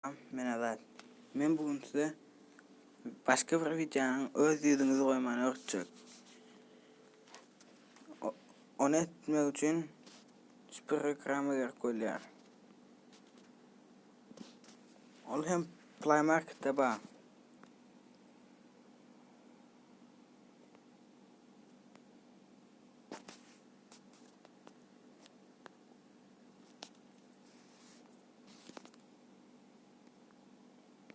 Salam, men Azat. Men bu gün size başga bir wideonyň öz ýüzüňizi goýmany öwretjek. Ony etmek üçin şu programma gerek bolýar. Ol hem Play Marketde bar.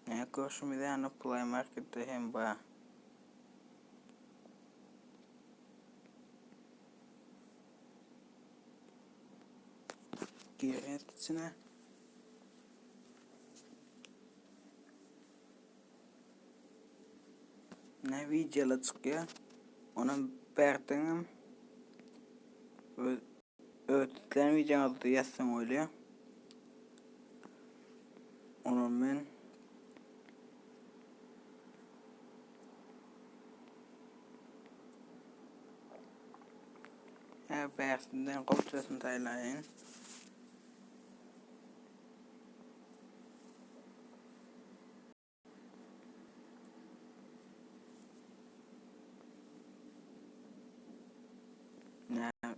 Näme görşümiz ýaly Play Marketde hem bar. Girýäs içine. Ne wideolar çykýar. Onam bärdenem öz Ötlen wideoňyzda ýazsaň bolýar. Onam men Hä bärsinden gowjasyny saýlaýyn.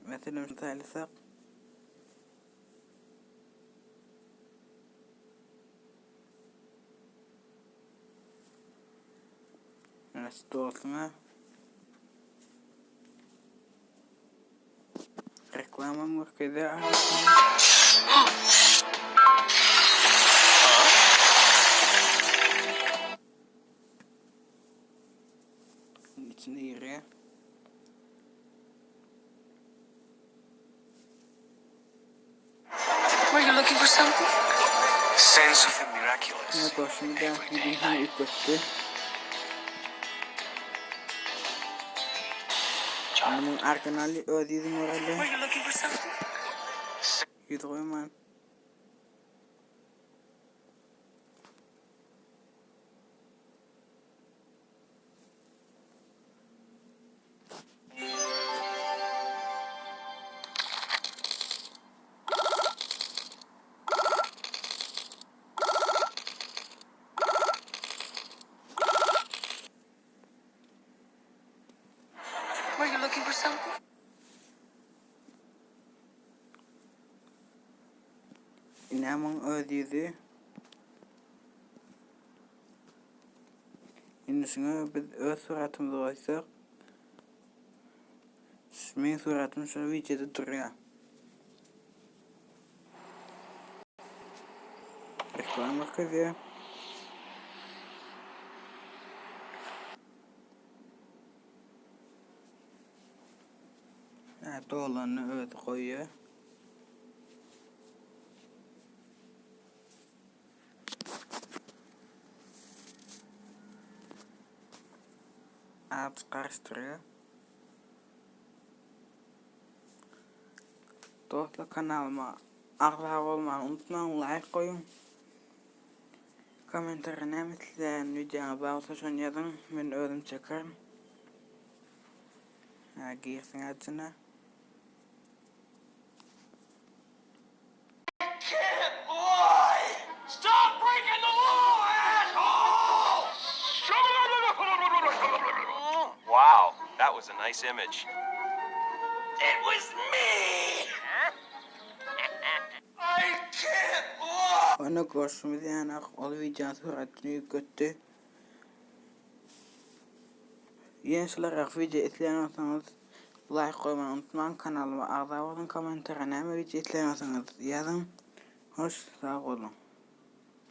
Meselem şunu saýlasak. Nasıl dostuna Reklama görkezýär arasynda. İçine girýär. Were you looking for something? Sense of the miraculous. Ine goşuny da ýüzüni hem üýtgetdi. Munuň originaly öz ýüzüni göreli. Were you looking for something? Ýüz goýman. Were you looking for something? Ine muň öz ýüzi. Indi şuňa biz öz suratymyzy goýsak, meň suratym şu wideoda durýar. Reklama görkezýär. Hä, dolanyny özi goýýar. Azajyk garyşdyrýar. Dostlar kanalyma agza bolmany unutmaň, laýk goýuň. Kommentariýa näme isleýän wideoňyz bar bolsa şony ýazyň, men özüm çekerin. Hä, girsin ajyna. Wow, that was a nice image. It was me! I can't lie! Onda görşümiz ýaly ol wideonyň suratyny üýtgetdi. Ýene şularrak wideo isleýän bolsaňyz laýk goýmany unutmaň kanalyma agza boluň komentariýa näme wideo isleýän bolsaňyz ýazyň hoş sag boluň.